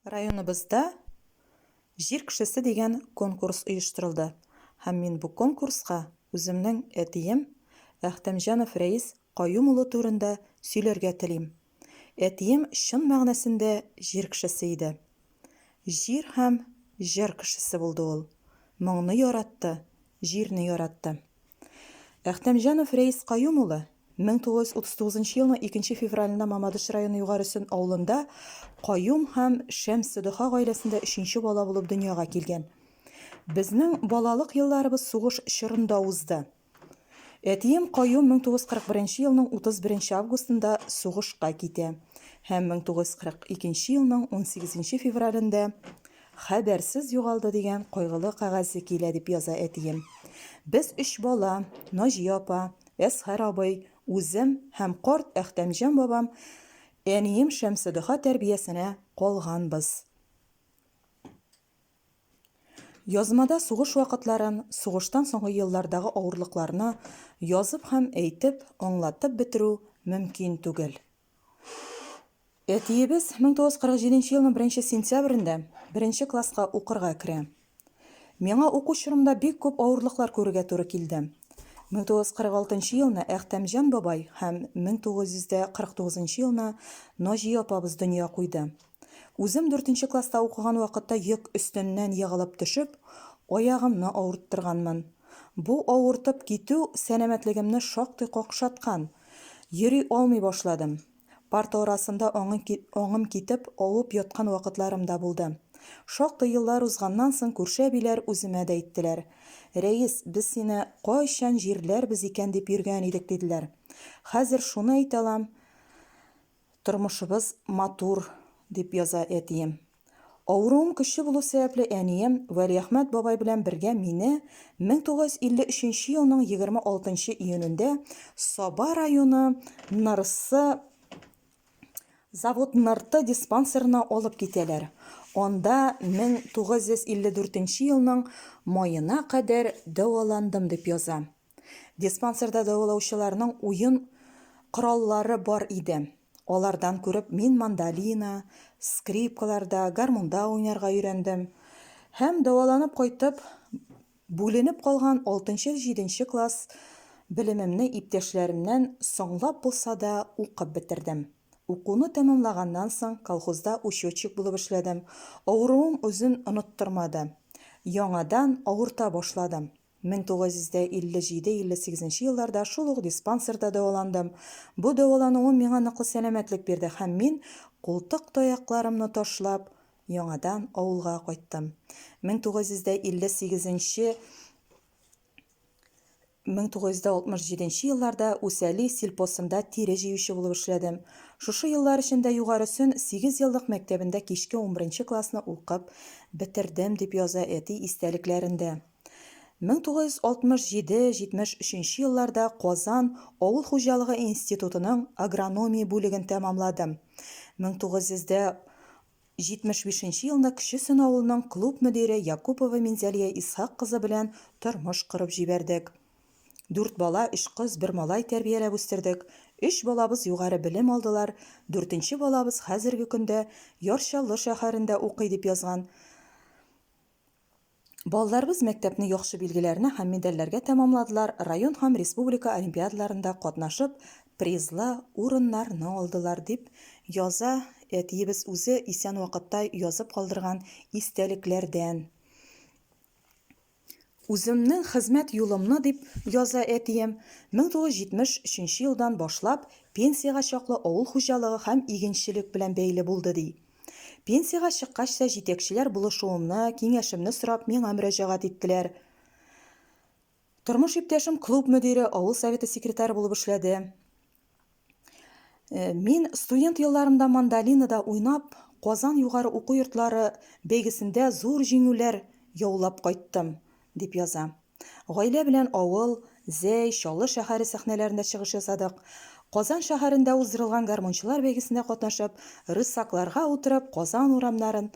Районыбызда Җир кешесе дигән конкурс оештырылды һәм мин бу конкурска үземнең әтием Әхтәмҗанов Рәис Каюм улы турында сөйләргә телим. Әтием чын мәгънәсендә җир кешесе иде. Җир һәм җыр кешесе булды ул. Моңны яратты, җирне яратты. Әхтәмҗанов Рәис Каюм улы 1939 елның 2 февралендә Мамадыш районы Югары Сөн авылында Каюм һәм Шәмседоха гаиләсендә өченче бала булып дөньяга килгән. Безнең балалык елларыбыз сугыш чорында узды. Әтием Каюм 1941 елның 31 августында сугышка китә һәм 1942 елның 18 февралендә Хәбәрсез югалды дигән кайгылы кәгазе килә, дип яза әтием. Без өч бала, Наҗия апа, Әсхәр абый, үзем һәм карт Әхтәмҗан бабам әнием Шәмседоха тәрбиясенә калганбыз. Язмада сугыш вакытларын, сугыштан соңгы еллардагы авырлыкларны язып һәм әйтеп, аңлатып бетерү мөмкин түгел. Әтиебез 1947 елның беренче сентябрендә беренче класска укырга керә. Миңа уку чорымда бик күп авырлыклар күрергә туры килде. 1946 елны Әхтәмҗан бабай һәм 1949 елны Наҗия апабыз дөнья куйды. Үзем дүртенче класста укыган вакытта йөк өстеннән егылып төшеп, аягымны авырттырганмын. Бу авыртып китү сәламәтлегемне шактый какшаткан. Йөри алмый башладым. Парта арасында аңым китеп, авып яткан вакытларым да булды. Шактый еллар узганнан соң күрше әбиләр үземә дә әйттеләр. Рәис, без сине кайчан җирләрбез икән дип йөргән идек, диделәр. Хәзер шуны әйтә алам, тормышыбыз матур, дип яза әтием. Авыруым көчле булу сәбәпле әнием Вәлиәхмәт бабай белән бергә мине 1953 елның 26 июнендә Саба районы Нырсы Завод Нырты диспансерына алып китәләр. Анда 1954 елның маена кадәр дәваландым, дип яза. Диспансерда дәвалаучыларның уен кораллары бар иде. Алардан күреп, мин мандолина, скрипкаларда, гармунда уйнарга өйрәндем. Һәм дәваланып кайтып, бүленеп калган алтынчы-җиденче класс белемемне иптәшләремнән соңлап булса да укып бетердем. Укуны тәмамлаганнан соң, колхозда учетчик булып эшләдем. Авыруым үзен оныттырмады. Яңадан авырта башладым. 1957-58 нче елларда шул ук диспансерда дәваландым. Бу дәвалануым миңа ныклы сәламәтлек бирде һәм мин, култык таякларымны ташлап, яңадан авылга кайттым. 1958 нче 1967 нче елларда Үсәли сельпосында тире җыючы булып эшләдем. Шушы еллар эчендә Югары Сөн сигезьеллык мәктәбендә кичке унберенче классны укып бетердем, дип яза әти истәлекләрендә. 1967-73 нче елларда Казан авыл хуҗалыгы институтының агрономия бүлеген тәмамладым. 1975 нче елны Кече Сөн авылының клуб мөдире Якупова Минзәлия Исхак кызы белән тормыш корып җибәрдек. Дүрт бала, өч кыз, бер малай тәрбияләп үстердек. Өч балабыз югары белем алдылар, дүртенче балабыз хәзерге көндә Яр Чаллы шәһәрендә укый, дип язган. Балаларыбыз мәктәпне яхшы билгеләренә һәм медальләргә тәмамладылар, район һәм республика олимпиадаларында катнашып, призлы урыннарны алдылар, дип яза әтиебез үзе исән вакытта язып калдырган истәлекләрдән. Үземнең хезмәт юлымны, дип яза әтием, 1973 елдан башлап пенсиягә чаклы авыл хуҗалыгы һәм игенчелек белән бәйле булды, ди. Пенсиягә чыккач та җитәкчеләр булышуымны, киңәшемне сорап миңа мөрәҗәгать иттеләр. Тормыш иптәшем клуб мөдире, авыл советы секретаре булып эшләде. Э, мин студент елларымда мандолинада уйнап, Казан югары уку йортлары бәйгесендә зур җиңүләр яулап кайттым, дип яза. Гаилә белән авыл, Зәй, Чаллы шәһәре сәхнәләрендә чыгыш ясадык. Казан шәһәрендә уздырылган гармунчылар бәйгесендә катнашып, рысакларга утырып, Казан урамнарын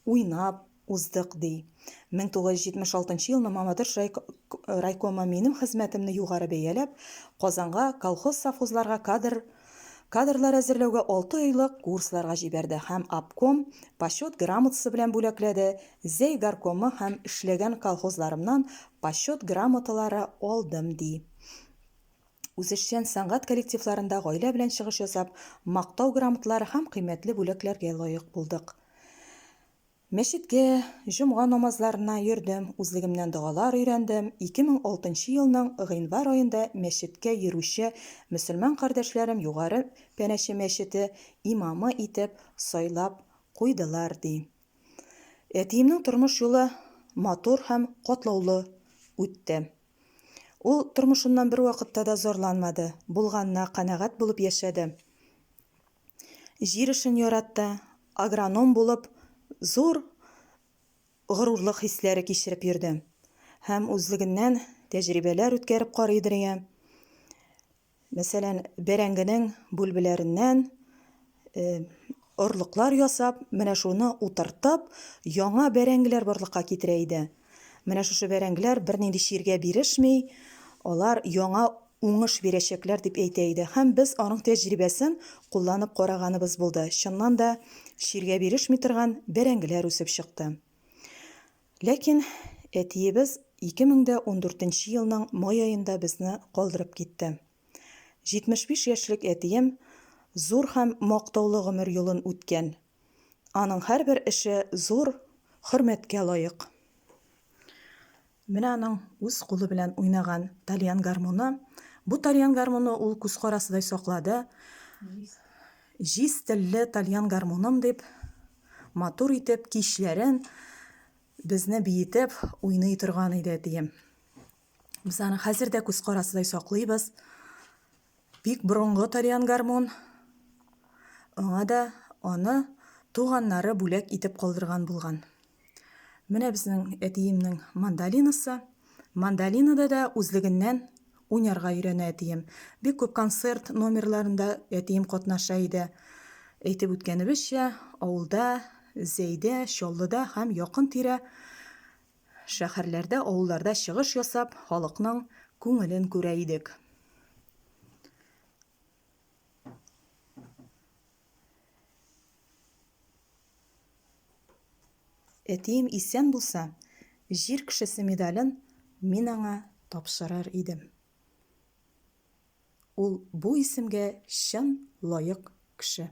уйнап уздык, ди. 1976 елны Мамадыш райкомы минем хезмәтемне югары бәяләп, Казанга колхоз-совхозларга кадр Кадрлар әзерләүгә алты айлык курсларга җибәрде һәм обком Почет грамотасы белән бүләкләде, Зәй горкомы һәм эшләгән колхозларымнан Почет грамоталары алдым, ди. Үзешчән сәнгать коллективларында гаилә белән чыгыш ясап, Мактау грамоталары һәм кыйммәтле бүләкләргә лаек булдык. Мәчеткә, җомга намазларына йөрдем, үзлегемнән догалар өйрәндем. 2006 нчы елның гыйнвар аенда мәчеткә йөрүче мөселман кардәшләрем Югары Пәнәче мәчете имамы итеп сайлап куйдылар, ди. Әтиемнең тормыш юлы матур һәм катлаулы үтте. Ул тормышыннан бервакытта да зарланмады, булганына канәгать булып яшәде. Җир эшен яратты, агроном булып, зур горурлык хисләре кичереп йөрде. Һәм үзлегеннән тәҗрибәләр үткәреп карый иде. Мәсәлән, бәрәңгенең бүлбеләреннән э, орлыклар ясап, менә шуны утыртып, яңа бәрәңгеләр барлыкка китерә иде. Менә шушы бәрәңгеләр бернинди чиргә бирешми, алар яңа уңыш бирәчәкләр дип әйтә иде һәм без аның тәҗрибәсен кулланып караганыбыз булды. Чыннан да, чиргә бирешми торган бәрәңгеләр үсеп чыкты. Ләкин әтиебез 2014 нче елның май аенда безне калдырып китте. 75 яшьлек әтием зур һәм мактаулы гомер юлын үткән. Аның һәрбер эше зур хөрмәткә лаек. Менә аның үз кулы белән уйнаган тальян гармуны. Бу тальян гармуны ул күз карасыдай саклады. Җиз телле тальян гармуным дип, матур итеп кичләрен безне биетеп уйный торган иде әтием. Без аны хәзер дә күз карасыдай саклыйбыз. Бик борынгы тальян гармун. Аңа да аны туганнары бүләк итеп калдырган булган. Менә безнең әтиемнең мандолинасы. Мандолинада да үзлегеннән уйнарга өйрәнә әтием. Бик күп концерт номерларында әтием катнаша иде. Әйтеп үткәнебезчә, авылда, Зәйдә, Чаллыда һәм якын-тирә шәһәрләрдә, авылларда чыгыш ясап, халыкның күңелен күрә идек. Әтием исән булса, Җир кешесе медален мин аңа тапшырыр идем. Ул бу исемгә чын лаек кеше.